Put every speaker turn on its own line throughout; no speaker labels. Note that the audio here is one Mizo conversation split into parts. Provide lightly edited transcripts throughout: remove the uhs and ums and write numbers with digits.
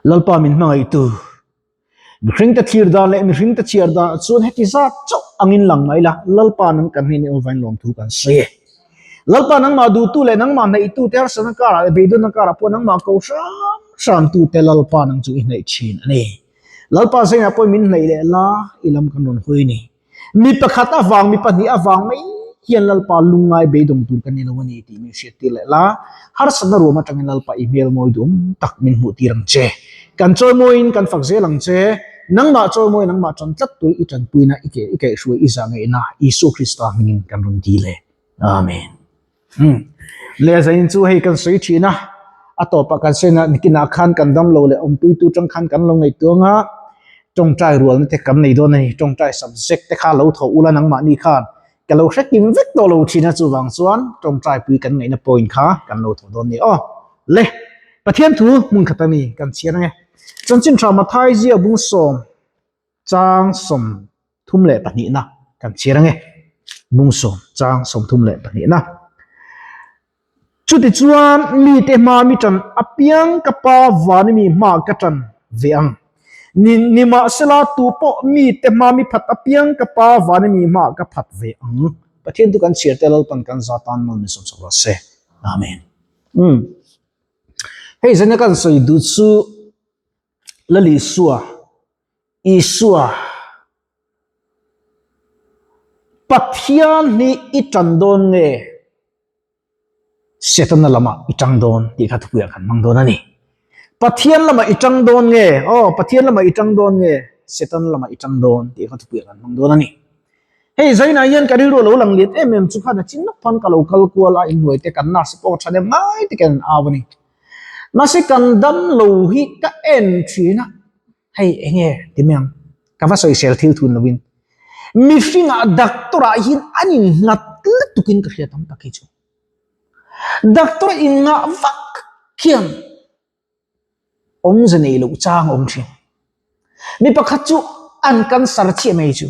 Lalpa min hmangaihtu, mihringte thlir dan leh mihringte chhiar dan ah chuan heti zat chauh angin lang mai la, Lalpa nang kan hnenah awm lawmthu kan sawi e. Lalpa nangmah duhtu leh nangmah hnaihtu te harsatna karah leh beidawnna karah pawh nangmah ko hram hramtu te Lalpa nang chu i hnaih thin a ni. Lalpa zainah pawh min hnaih leh la, i lam kan rawn hawi a ni. Mi pakhat avang, mi pahnih avang mai hian Lalpa lungngai beidawng tur kan ni lo a ni tih min hriattir leh la. Harsatna ruam atangin Lalpa i hmel mawi duhawm tak min hmuhtir ang che. Kan chawimawiin kan fak zel ang che. Nangmah chawimawi, nangmah tan tlat tur i tanpuina, i ke, i kaihhruai, i zah ngaihna Isua Krista hmingin kan rawn dil e. Amen. Umm. Le zain chu hei kan sawi thin a, a tawpah kan sawi na nikinah khan kan dam lo leh awmpuitu tang khan kan lo ngaihtuang a, tawngtai rualna te kan nei dawn a ni, tawngtai subject te kha lo tho ula nangmahni khan ka lo hre kim vek tawh lo thin a, chuvang chuan tawngtai pui kan ngaihna point kha kan lo tho dawn a ni aw. Le Pathian thu hmun khat a ni kan chhiar ange. Chanchin tha Mathai zia bung sawm. Chang 32na kan chhiar ange. Bung sawm chang 32na. Chutichuan mite hma mi tan apiang ka pa vani mi hma ka tan ve ang. Ni nimahsela tu pawh mite hma mi phat apiang ka pa vani mi hma ka phat ve ang. Pathian chu kan chhiar te Lalpan kan za tan mal min sawm sak rawh se. Amen. Umm. Hei zan a kan sawi duh chu Lal Isua, Isua, Pathian hi i tan dawn nge Setana lamah i tang dawn tih kha thupuiah kan hmang dawn a ni. Pathian lamah i tang dawn nge, aw Pathian lamah i tang dawn nge Setana lamah i tang dawn tih kha thupuiah kan hmang dawn a ni. Hei zainah hian ka rilru a lo lang lian em em chu khan a chin lawk phan ka lo kal kual a, inhnuai te kan nurse pawh ka tha deuh ngai te kan au a ni. Mahse kan dam lo hi ka en thin a, hei enge ti mai ang, ka va sawisel thil thun lovin mihringah doctor ah hian an innghat lutukin ka hria tam tak hi chu. Doctor inngah vak khian awmze nei loh chang a awm thin. Mi pakhat chu an cancer chiah mai chu,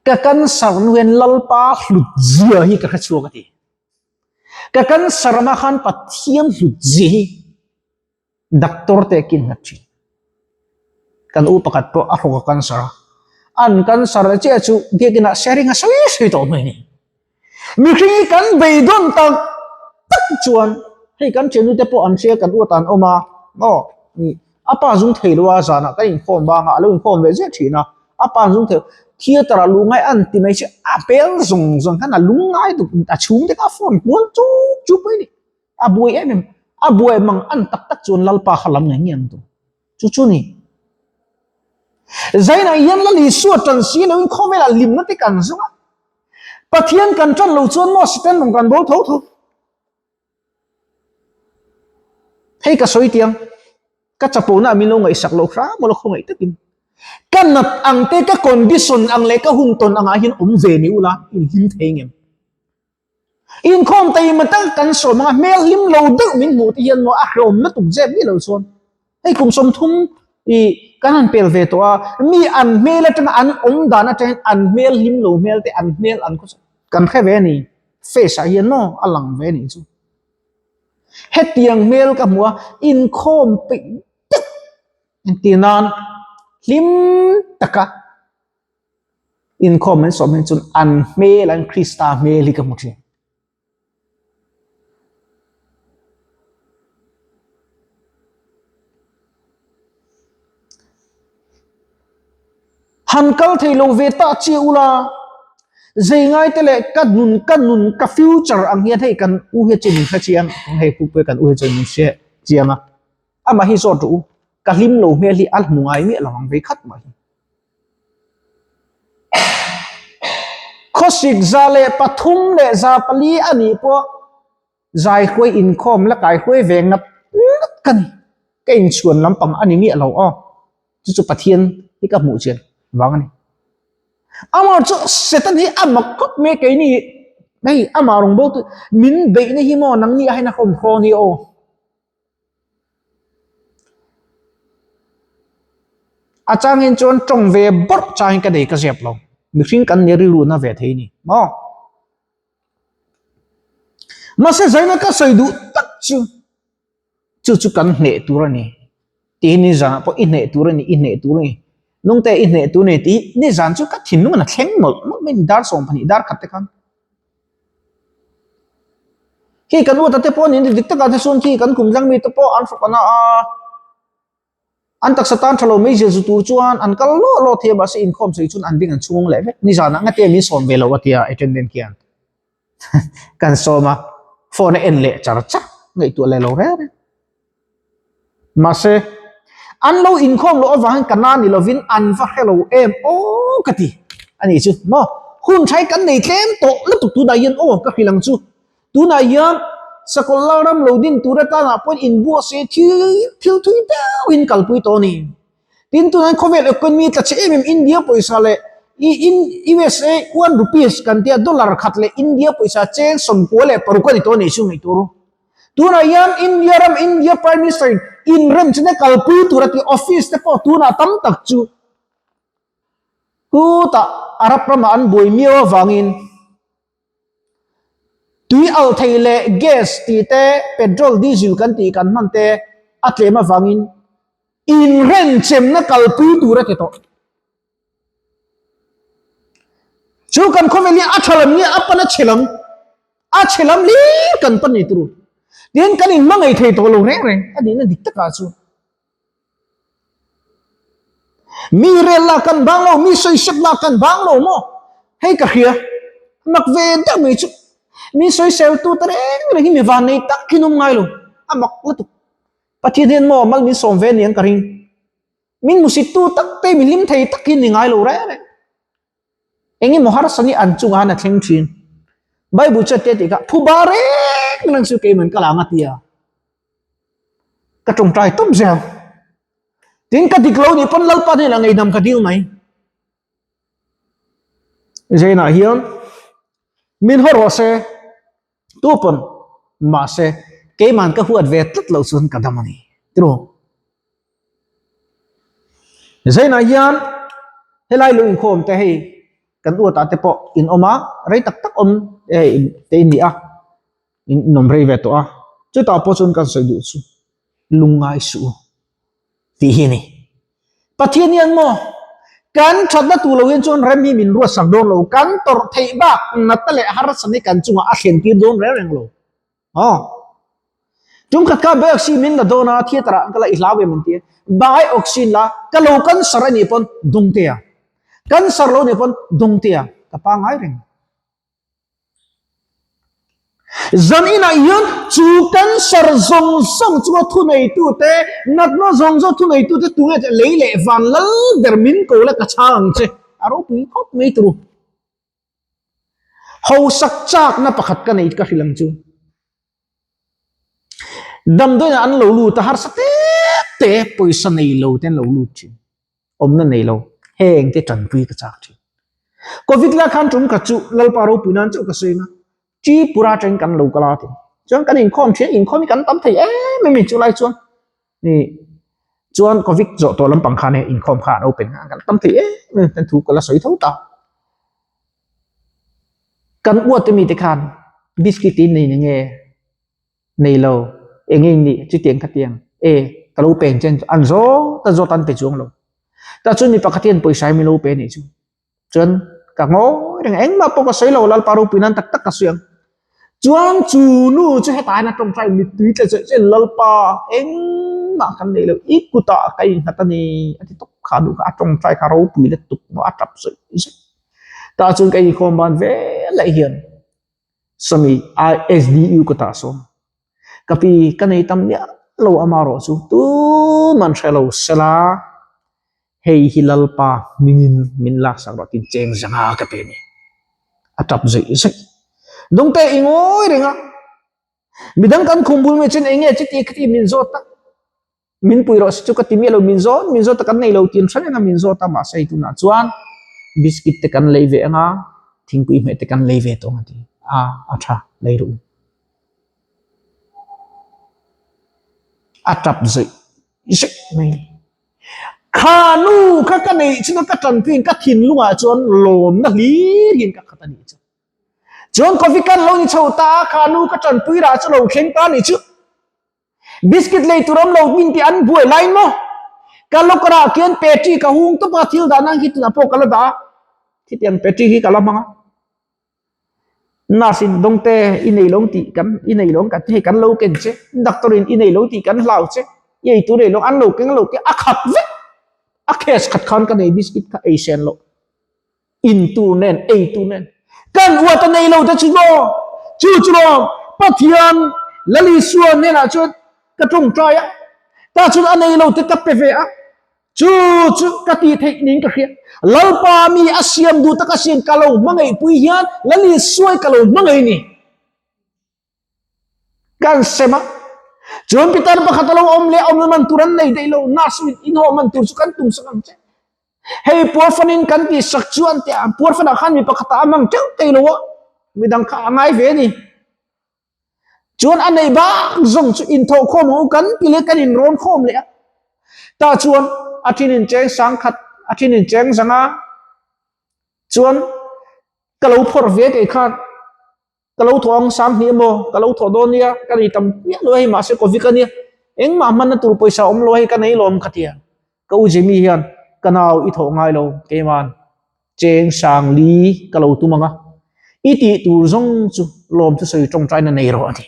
ka cancer nu hian Lalpa hlut zia hi ka hrechhuak a ti. Ka cancer na khan Pathian hlut zia hi doctor te kin nghat thin. Kan u pakhat pawh a hrawk a cancer a, an cancer na chiah chu biakin ah sharing a sawi sawi tawh mai a ni. Mihring hi kan beidawn tak tak chuan hei kan thiannu te pawh an hria kan uat an awm a, aw a pa zung thei lo a zanah kan inkhawm bang a, a lo inkhawm ve ziah thin a. A pa zung thei theater ah luh ngai an ti mai chu a pel zawng zawng khan a lung ngai tuk a chhung te kha a phone kual chuk chuk mai a ni. A buai em em a buai mang an tak tak chuan Lalpa kha lam ngei ngei ang tu chu chu ni. Zainah hian Lal Isua tan si lo in khawvelah hlimna te kan zawng a. Pathian kan tan lo chuan maw Satan rawn kan bawl tho tho. Hei ka sawi tiang, ka chapona min lo ngaihsak loh hram ula khawngaih takin. Ka nat ang te, ka condition ang leh ka hun tawn angah hian awm ve ni ula, in hlim thei ngem. Inkhawm taima tak kan sawm anga hmel hlim lo deuh min hmuh te hian maw a hlawm lutuk zep mi lo chuan. Hei kum 30 i kan han pel ve tawh a, mi an hmel atanga an awm dan atangin an hmel hlim lo hmel te an hmel an khawsak kan hre ve a ni. Face ah hian maw a lang ve a nih chu. Hetiang hmel ka hmu a, inkhawm peih deuh entir nan hlim taka inkhawm an sawm hi chuan an hmel an Krista hmel hi ka hmu thin. Han kal thei lo ve ta che ula, zei ngai te leh ka nun ka nun ka future ang hian hei kan u hi chu min hre chiang ang hei pu pawh kan u hi chu min hre chiang a, amah hi zawt rawh u, ka hlim lo hmel hi a hmu ngai miah lo ang vei khat mah hi. Khawsik 103 leh 4 a nih pawh zai huai inkhawm la kai huai ve ngat ngat ka ni. Ka inchhuan lampang a ni miah lo aw. Chu chu Pathian hi ka hmuh chian vang a ni. Amah chu Satan hi a mak khawp mai keini hei amah rawngbawltu min beihna hi maw nangni ah hian a hrawmhrawn hi aw. A changin chuan tawng ve bawrh changin ka nei ka zep lo. Mihring kan ni rilru na ve thei ni maw? Mahse zaina ka sawi duh tak chu chu chu kan hneh tur a ni. Ti nizanah pawh i hneh tur a ni, i hneh tur a ni. Nungte i hneh tur a ni tih nizan chu ka thinlung in a thleng mawlh mawlh mai a ni, dar 12, dar khat te khan. Khi kan uata te pawh niin dik takah te chuan khi kan kum tlang mi te pawh an fawk ana a, an taksa tan tha lo mai zir zu tur chuan an kal lawh lawh thei a mahse inkhawm sawi chuan an beng an chhung leh vek. Nizanah ngate min sawm ve lo a tia attendant khian kan sawm a, phone a en leh char char ngaihtuah leh lo reng reng. Mahse, an lo inkhawm loh avangin ka na ni lovin an va hre lo em aw ka ti a nih chu maw. Hun tha hi kan nei tlem tawh lutuk tunah hian aw ka hrilh ang chu. Tunah hian sakawlh lal ram lo din tur atanah pawhin inbuatsaih thil thil thui deuhin kalpui tawh a ni. Tin tunah hian khawvel economy tla chhe em em India pawisa leh USA one rupees kan tia dollar khat leh India pawisa cheng 96 a ni tawh a nih chu ngaihtuah ru. Tunah hian India ram India Prime Minister in inremchina kalpui tur a tih office te pawh tunah tam tak chu kutah Arab ramah an buai miau avangin tui alh thei leh gas tih te petrol diesel kan tih kan hman te a tlem avangin inrenchemna kalpui tur a ti tawh. Chu kan khawvel hi a tha lam nge a pan a chhe lam a chhe lam hlir kan pan ni turu tin kan in hmangaih thei tawh lo reng reng a nihna dik takah chu mi rel lah kan bang lo mi sawisep lah kan bang lo maw hei ka hria mak ve deuh mai chu mi sawisel tu te reng reng hi mi van nei tak hi an awm ngai lo a mak lutuk Pathian hian maw mal min sawm ve aniang ka ring. Min hmusit-tu tak te, mi hlim thei tak hi ni ngai lo reng reng. Eng emaw harsa ni an chungah han a thleng thin. Bible chuan te tih kha, phuba reng reng chu keiman ka la ang a ti a. Ka tawngtai tawp zel. Tin ka dik lo nih pawn Lalpa hnenah ngeihdam ka dil mai. Zainah hian min haw rawh se. Tu pawn mahse keiman ka huat ve tlat loh chuan ka dam a ni tiraw. Zainah hian helai lo inkhawm te hei kan uatah te pawh in awm a, rei tak tak awm hei te in ni a, in awm rei ve tawh a, chutah pawh chuan kan sawi duh chu lungngai suh u. Tih hi a ni. Pathian hian maw kan thatna tur lo hian chuan rem hi min ruatsak dawn lo, kan tawrh theih bak natna leh harsatna hi kan chungah a thlen tir dawn reng reng lo. Aw. Tum khat kha Bioxy min la dawn a, theatre ah an kal a, i hlau em an ti a. Bioxy la, ka lo cancer a nih pawn Dawngtea, cancer lo nih pawn Dawngtea, ka pangai reng. Zan inah hian chu cancer zawng zawng chunga thuneitute, natna zawng zawng thuneitute tunge che lei leh van lal ber min ko la ka chhang ang che a ropui khawp mai turu. Hausak chakna pakhat ka nei ka hrilh ang chu. Damdawiinah an lo lut a, harsa tep tep pawisa nei lo te an lo lut thin. Awmna nei lo, heng te tanpui ka chak thin. Covid la khan tum khat chu Lalpa ropui nan chauh ka sawi na, Tripura atangin kan lo kal a ti. Chuan kan inkhawm thin, inkhawm hi kan tam thei em em a ni chu lai chuan ni chuan Covid zawh tawh lampang khan hei inkhawm kha an open a, kan tam thei em em kan thu ka la sawi tho ta. Kan uate mite khan biscuit te in nei na nge? Nei lo, eng eng nih chutiang khatiang e ka lo pen chen chu an zawt a zawt an pe chuang lo. Tah chuan mi pakhat hian pawisa hi min lo pe a nih chu. Chuan ka ngawi reng a, engmah pawh ka sawi lo, Lalpa ropui nan tak tak ka sawi ang. Chuan chu nu chu hetah hian a tawngtai mittui tla cheh cheh in Lalpa engmah kan nei lo, i kutah ka innghat a ni a ti tawp kha a duh kha, a tawngtai kha ropui lutuk maw a tap zawih zawih. Tah chuan ka inkhawm ban veleh hian Sawmi ISDU ka tah sawn ka pi ka nei tam miah lo ama rawh chu tuman hre lo sela hei hi Lalpa hmingin min laksak rawh tin cheng zanga ka pe ni a tap zeih zeih dawngte i ngawi reng a midang kan khum bul mai chuan enge chuti khati min zawt a. Min pui rawh se chu ka ti miah lo, min zawt min zawt a kan nei lo tih an hre reng a, min zawt a mahse hei tunah chuan biscuit te kan lei ve ang a, thingpui hmeh te kan lei ve tawh ang a ti a, a tha lei rawh u. A tap zawih zawih mai. Kha nu kha ka neih chhun a ka tanpuiin ka thinlungah chuan lawmna hlir hian ka khat a nih chu. Chuan coffee kan lo ni chho ta a, kha nu ka tanpui rah chu lo thleng ta a nih chu. Biscuit lei tur awm lo min tih an buai lai maw? Ka locker ah khian petri ka hung tawp a, thil dah nan khi tunah pawh ka la dah a, khitiang petri khi ka la hmang a. Nurse in dawngte i nei lo tih kan i nei lo kan ti hei kan lo ken che, doctor in i nei lo tih kan hlau che, i ei tur ei lo an lo keng lo te a khat vek, a case khat khan ka nei biscuit kha ei sen loh. In tur nen ei tur nen kan uat a nei lo te chu maw chu chu lawm Pathian Lal Isua hnenah chuan ka tawngtai a tah chuan a nei lo te ka pe ve a chu chu ka tih theih niin ka hria Lalpa mi a siam duh taka siam ka lo hmangaih pui hian Lal Isua hi ka lo hmangaih ni. Kan sem a, chuan pitar pakhat a lo awm leh awmna man tur an nei daih lo, nurse in inhawh man tur chu kan tum sak ang che. Hei puarfanin kan tih sak chuan teh a, puarfanah khan mi pakhat ah a mang teuh thei lo a, midang kha a ngai ve a ni. Chuan a nei bak zawng chu inthawh khawm ang u kan ti leh kan inrawn khawm leh a. Tah chuan a then in cheng sang khat, a then in cheng zanga chuan ka lo phawrh ve kei khan. Ka lo thawh ang sang hnih emaw ka lo thawh dawn nia ka nei tam piah lo hei mahse covid a nia engmah hmanna tur pawisa awm lo hei ka nei lawm ka tia ka u Jimmy hian ka nau i thawh ngai lo keiman cheng sang li ka lo tum ang a i tih tur zawng chu lawm thusawi tawngtaina nei rawh a ti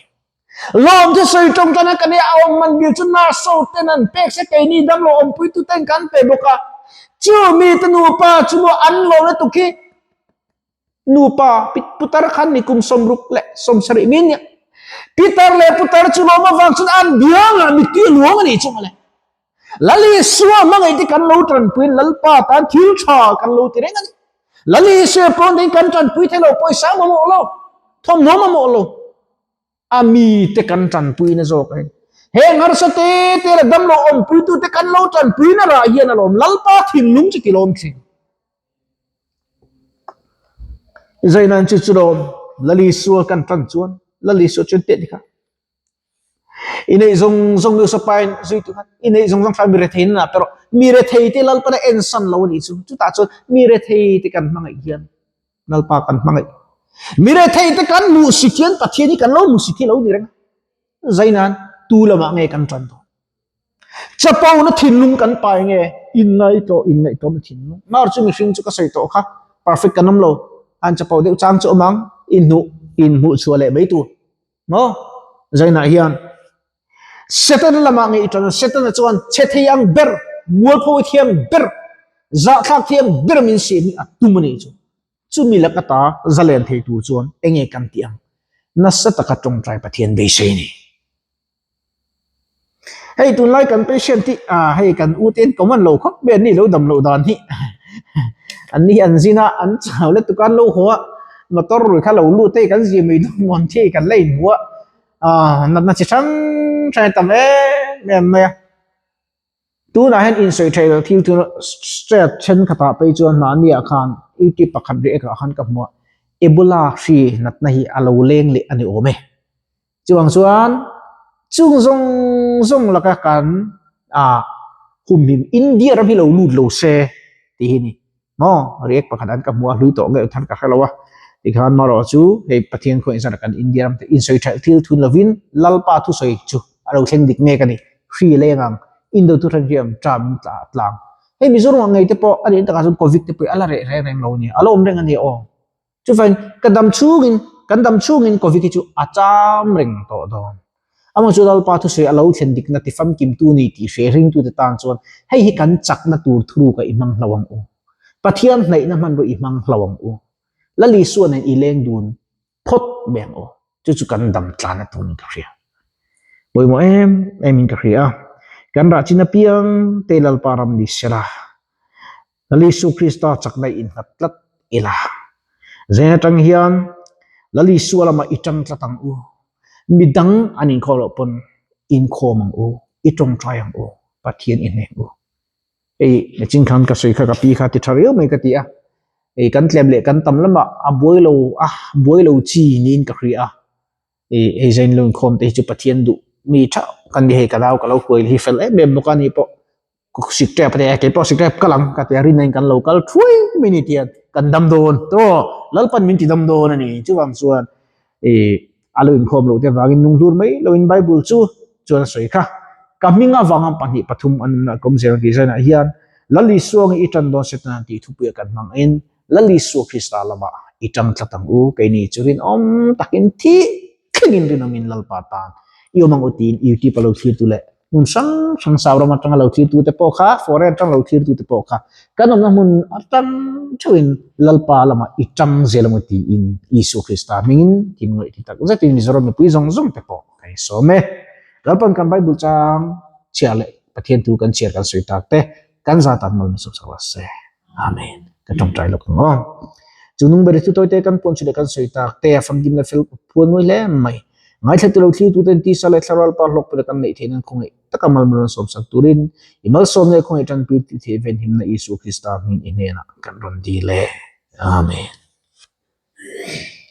lawm thusawi tawngtaina ka nia a awm man bil chu nurse ho ten an pek se keini damlo awmpui tu ten kan pe bawk a chu mi te nupa chu maw an lawm lutuk hi Nupa putar khan ni kum 67 leh 70 mi nia. Pitar leh putar chu lawm avang chuan an biangah mittui a luang a nih chu mawle. Lal Isua hmangaih te kan lo tanpuiin Lalpa tan thil tha kan lo ti reng a ni. Lal Isua pawn ding kan tanpui thei lo, pawisa mamawh lo, thawmhnaw mamawh lo. A mite kan tanpuina zawk a ni. Heng harsa te te leh damlo awmpuitute kan lo tanpuina rah hian alawm Lalpa thinlung chu tilawm thin. Zainan chu chulawm Lal Isua kan tan chuan Lal Isua chuan teh ni kha. I neih zawng zawng mi usapain zui tu khan i neih zawng zawng kha mi rethei na pero mi rethei te Lalpana ensan lo a nih chu. Chutah chuan mi rethei te kan hmangaih hian Lalpa kan hmangaih. Mi rethei te kan hmuhsit hian Pathian hi kan lo hmuhsit hi lo ni reng a. Zainan tu lamah nge kan tan dawn? Chapo na thinlung kan pai nge inngaihtlawh inngaihtlawm na thinlung? Mar chu mihring chu ka sawi tawh kha perfect kan awm lo. An chapo deuh chang chu awm ang inhnuh inhmuh chhuah leh mai tur. Maw? Zainah hian Satan lamah nge i tan a, Setana chuan chhe thei ang ber, mualpho thiang ber, zahthlak thiang ber min siam hi a tum a nih chu. Chumi laka ta zalen thei tur chuan enge kan tih ang? Nasa taka tawngtai Pathian beisei a ni. Hei tunlai kan patient hi ah hei kan u te an common lo khawp mai an ni lo dam loh dan hi an ni hi an zin a an chau lutuk a an lo haw a motor rui kha lo lut hei kan zir mai dawn mawn hi kan la inhmu a ah natna chi hrang hrang a tam em em mai a tunah hian insawi theih loh thil chu state thenkhatah phei chuan mahni ah khan youtube pakhat reh ah khan ka hmu a ebola hri natna hi a lo leng leh a ni awm e. Chuvang chuan chung zawng zawng laka kan ah humhim India ram hi lo lut lo se tih hi ni maw react pakhat an ka hmu a hlui tawh ngei than ka hre lo a tikhan marawh chu hei Pathian khaw inzar kan India ram te insawi that thil thun lovin Lalpa thusawi chu a lo thleng dik mek a ni hri leng ang Indo thu hran hian tram tla tlang hei Mizoram ang ngei te pawh a nih takah chuan covid te pawh a la reh reng reng lo a ni a lo awm reng a ni aw. Chuvain ka dam chhungin, kan dam chhungin Covid hi chu a cham reng tawh dawn. Amah chu Lalpa thusawi a lo thlen dikna ti famkimtu ni tih hre ringtute tan chuan hei hi kan chakna tur thuruk a i hmang hlo ang u. Pathian hnaihna hmanrua i hmang hlo ang u. Lal Isua nen i leng dun phawt mai ang u. Chu chu kan dam tlana tur niin ka hria. Pawimawh em em in ka hria a. Kan rah chin apiang te Lalpa ram ni sela. Lal Isu Krista chakna i innghat tlat ila. Zen atang hian Lal Isua lamah i tang tlat ang u. Midang an inkhawm loh pawn inkhawm ang u, i tawngtai ang u, Pathian i hneng u. Hei nichin khan ka sawi kha ka pi kha ti tha riau mai ka ti a. Hei kan tlem leh kan tam lamah a buai lo a, buai lo chi niin ka hria a. Hei zain lo inkhawm te hi chu Pathian duh mi tha kan ni hei ka nau ka lo huai hi fel em em bawk a ni pawh. Sik tep ania kei pawh sik tep kal ang ka ti a rin aiin kan lo kal thuai mai ni tiang kan dam dawn tawh Lalpan min ti dam dawn a ni chuvang chuan ih a lo inkhawm loh te vangin nung hlur mai loin Bible chu chuan a sawi kha. Ka hming avanga pahnih pathum an awmna ka awm zel ang tih zainah hian Lal Isua nge i tan dawn Setana tih thupuia kan hmang in Lal Isua Krista lamah i tang tlat ang u. Keini chu rinawm takin thih thlengin rinawmin Lalpa tan i awm ang u tiin YouTube a lo thlirtu leh hmun hrang hrang Sauram atanga lo thlirtute pawh kha, foreign atanga lo thlirtute pawh kha kan awmna hmun atang theuhin Lalpa lamah i tang zel ang u tiin Isua Krista hmingin thin ngaih ti tak zetin Mizoram mipui zawng zawng te pawh ka insawm e. Lalpan kan Bible chang chhiar leh Pathian thu kan chhiar kan sawi tak te kan za tan mal min sawm sak se. Amen. Ka tawngtai lawk ang aw. Chu nung ber chu tawite kan puan chu leh kan sawi tak te a famkim leh fel phuan mawi hle mai. Ngaithla tu lo thlir tu ten tisa leh thlarau pa hlawk pawh kan neih theih nan khawngaih taka mal min rawn sawm sak turin i malsawm leh khawngaih tanpui ti theih venhimna Isua Krista hming i hnenah kan rawn dil e. Amen.